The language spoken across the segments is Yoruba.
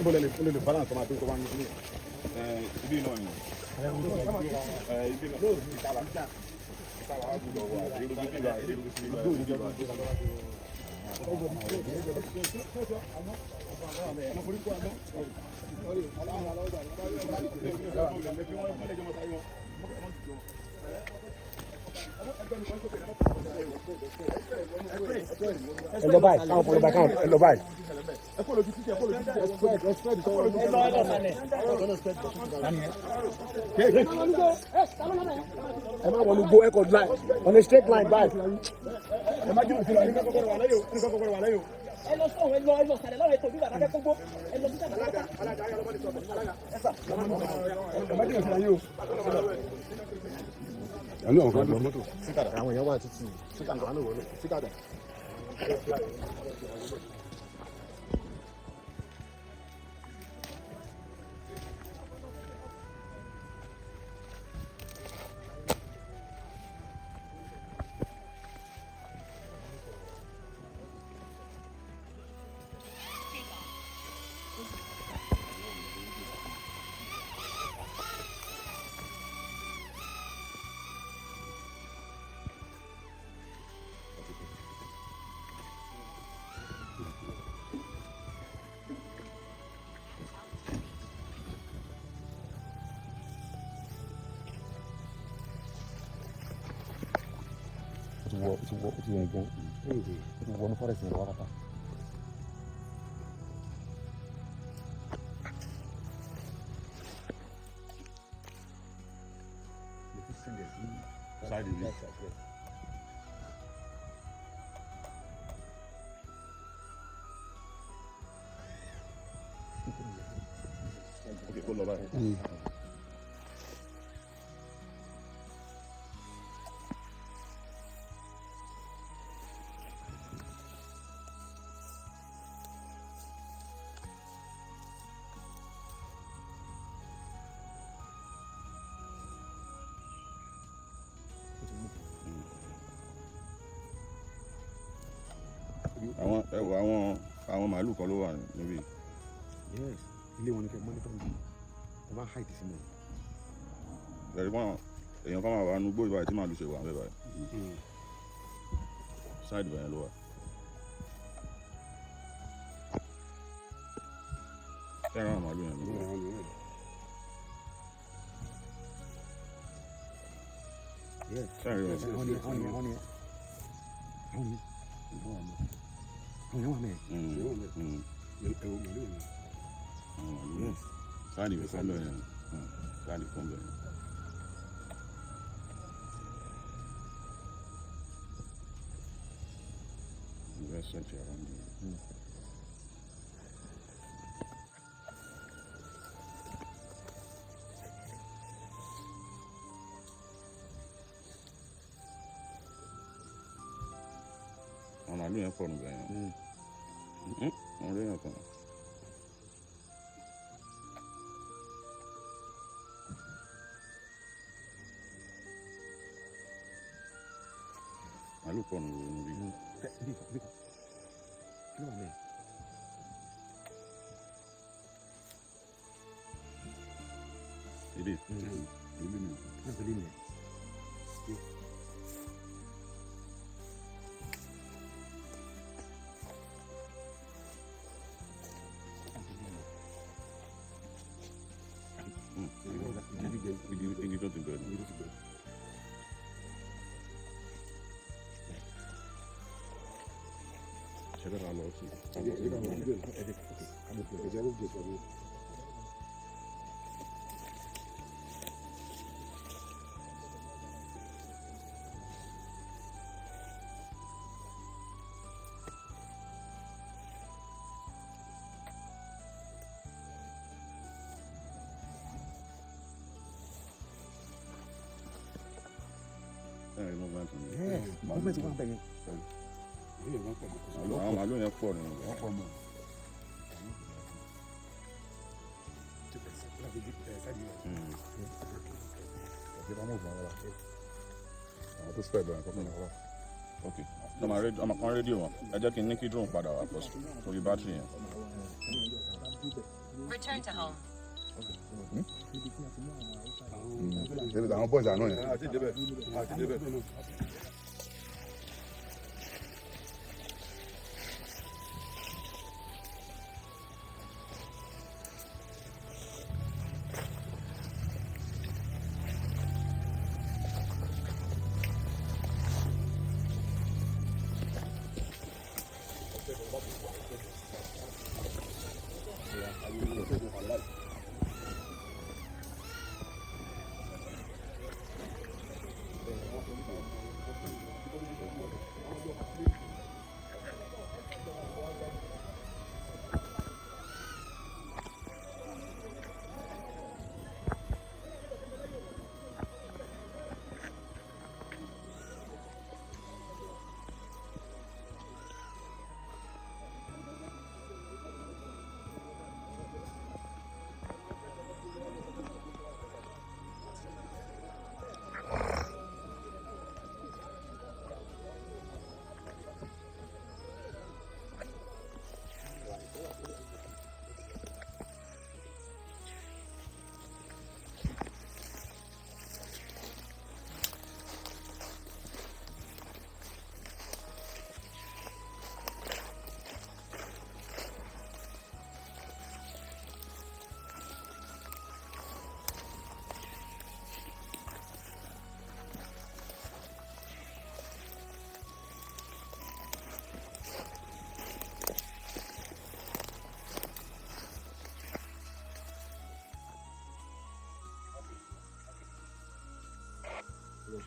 Mo lè balance ọmọ àti ọmọ àti Ibi náà ni. Ibi náà. Ìtàlá. Ìtàlá wà gbọ́dọ̀ wà. Irú bíbí bá irú bíbí bá irú bíbí bá. Ẹ lọ báyìí, káwọn kan lọ báyìí, káwọn ẹ lọ báyìí. Ẹ má wọnú gbó, ẹ kọ line on a straight line báyìí. Ẹ má jìnnà síra, ẹnì kan kọ́kọ́rọ́ wà lẹ́yìn o, ẹnì kan kọ́kọ́rọ́ wà lẹ́yìn o. Ẹ lọ sọ̀rọ̀, ẹ lọ, ẹ lọ sàlẹ̀ lọ́rọ̀ ètò ìbílẹ̀ àbáfẹ́ kógbó, ẹ lọ sí sàlẹ̀ lọ́rọ̀. Ẹ má jìnnà síra yín o. Àní àwọn kan lọ mọ́tò. Àwọn èèyàn wà títì síkàdà àwọn èèyàn wọlé síkàdà. Ó ti wọ, ó ti wọ, ó ti wọ nǹkan, ó ti wọ ní forest yẹn wá pátá. Side ibi. Ok, kó lọ báyìí. Àwọn ẹ wo àwọn màálù kan ló wà níbí. Yes, ilé wọn ni kẹ́ monitor ní. Wọ́n bá hide sínú ẹ̀. Ẹ̀rí wọn, èèyàn kan máa wà nínú igbó ìbáyìí tí màálù ṣe wà níbẹ̀ báyìí. Side bẹ̀rẹ̀ ló wà. Ṣé àwọn màálù yẹn ló wà? Yes. Ṣé àrí wọn? Àwọn ni, àwọn ni, àwọn ni, àwọn ni, àwọn yẹn wà mẹ́ẹ̀. Àwọn màálù yẹn. Side ibẹ̀ kan bẹ̀rẹ̀ yẹn. Side kan bẹ̀rẹ̀ yẹn. Mo fẹ́ search around here. Àwọn màálù yẹn pọ̀ níbẹ̀ yẹn. Wọ́n rí èèyàn kan. Màálù pọ̀ níbí. Bí bí kí ló wà mẹ́ẹ̀? Ilé. Ilé ni. Náà pẹ̀lú ìyẹn. Igi tó ti bẹ̀rẹ̀. Ṣé bẹ́ẹ̀ máa lọ sí? Ẹ rí movement ni. Yes, movement wà bẹ́ẹ̀ yẹn. Àwọn màálù yẹn pọ̀ nínú. Àwọn tó spread lọ, àkọ́kọ́ náà wà. Ok, ọmọ rédíò, ọmọ kan rédíò wọn. Ẹ jẹ́ kí n ní kí drone padà wá first torí bátìrì yẹn. Return to home. Ṣé àwọn boys àná yẹn. Àti débẹ̀, àti débẹ̀.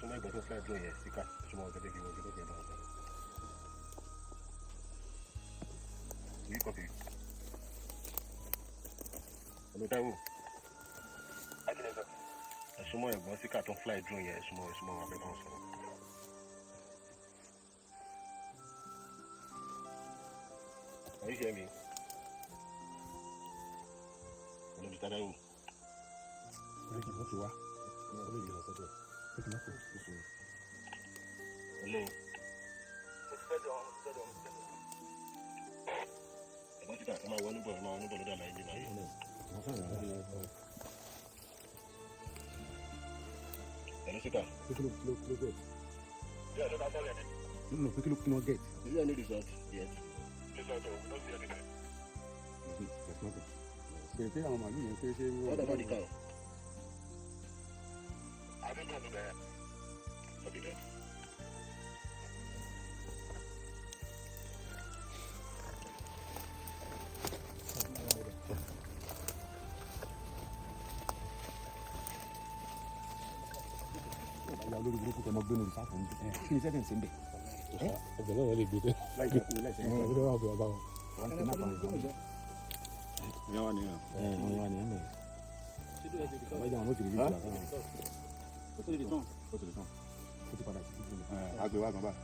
Súnmọ́ ìgbà tó fly drone yẹn síkà, súnmọ́ ọ̀gá jẹ́ kí wọ́n jẹ́ kí wọ́n bá wọn sọ̀rọ̀. Do you copy? Hello, Taiwo. Ẹ súnmọ́ ẹ̀gbọ́n síkà tó ń fly drone yẹn, ẹ súnmọ́ wọn abẹ́ bá wọn sọ̀rọ̀. Can you hear me? Hello, Mr. Taiwo. Wọ́n ti wá. Ó ti má pè. Hello. Ẹ̀gbọ́n síkà, ẹ máa wọnú bọ̀, ẹ máa wọnú bọ̀ lọ́dọ̀ àlàyé mi báyìí. Hello, síkà. Pé kí ló kí ló kí ló get? No, pé kí ló kí ló get? Is there any result yet? There's nothing. Bẹ̀rẹ̀ pé àwọn màálù yẹn pé ṣé wọ́n. What about the cow? Copy that. Ìyá olórí burúkú tọmọ gbénu ìsáfù ń bí. Kí ni sẹ́tẹ̀ ń ṣe ń bẹ̀? Ẹgbẹ́ náà lè gbé dé. Láì jẹ́ kó láì sẹ́yìn. Ẹgbẹ́ náà wà bọ̀ bá wọn. Wọ́n ti máa bá wọn. Ìyẹn wà nìyẹn. Ẹ wọ́n wà ní ẹ̀mẹ̀. Wọ́n jẹ́ àwọn òtìrí ìgbà kan. Ó ti rí tán. Ó ti padà sí ìdílé. Àgbẹ̀ wa gan báyìí.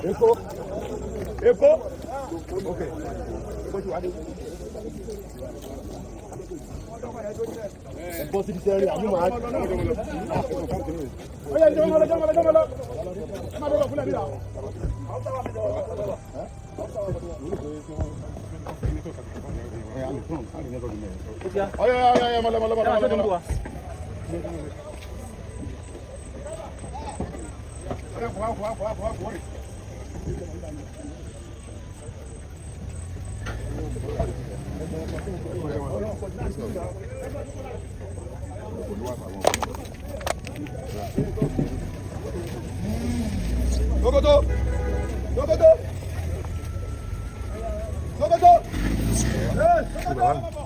Èkó. Èkó. Ok. Èkó ti wá dé. Bọ́ síbi sẹ́rí àmú màá. Ó yẹ jọmọ lọ, jọmọ lọ, jọmọ lọ. Ẹ má dọ̀rọ̀ fúnlẹ̀ nílà. Ọ̀yá ọ̀yá ọ̀yá mọ̀lẹ́ mọ̀lẹ́ mọ̀lẹ́ mọ̀lẹ́ mọ̀lẹ́. Ọ̀yá kò wá kò wá kò wá kò wá kò wá. Sokoto! Sokoto! Sokoto! Hey, Sokoto!